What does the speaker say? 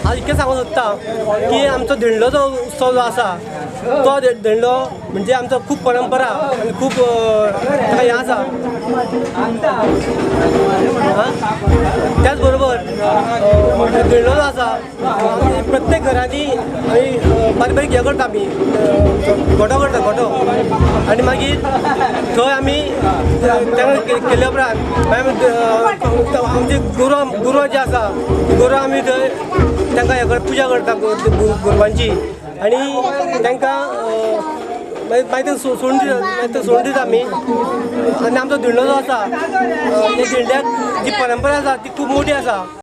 आज इतकें सांगूंक सोदता की आमचो धेंडलो जो उत्सव जो आसा तो धेंडलो म्हणजे आमचो खूब परंपरा आनी खूब ताका हें आसा। त्याच बरोबर धेंडलो जो आसा प्रत्येक घरांनी आमी बारीक बारीक हें करता, आमी गोटो करता गोटो, आनी मागीर थंय आमी तांकां केल्या उपरांत मागीर आमची गोरवां गोरवां जी आसा गोरवां आमी थंय तांकां हें पुजा करता गोरवांची, आनी तांकां मागीर मागीर ते सोडून दिता, मागीर ते सोडून दिता आमी। आनी आमचो धेंडलो जो आसा त्या धेंडल्याक जी परंपरा आसा ती खूब मोठी आसा।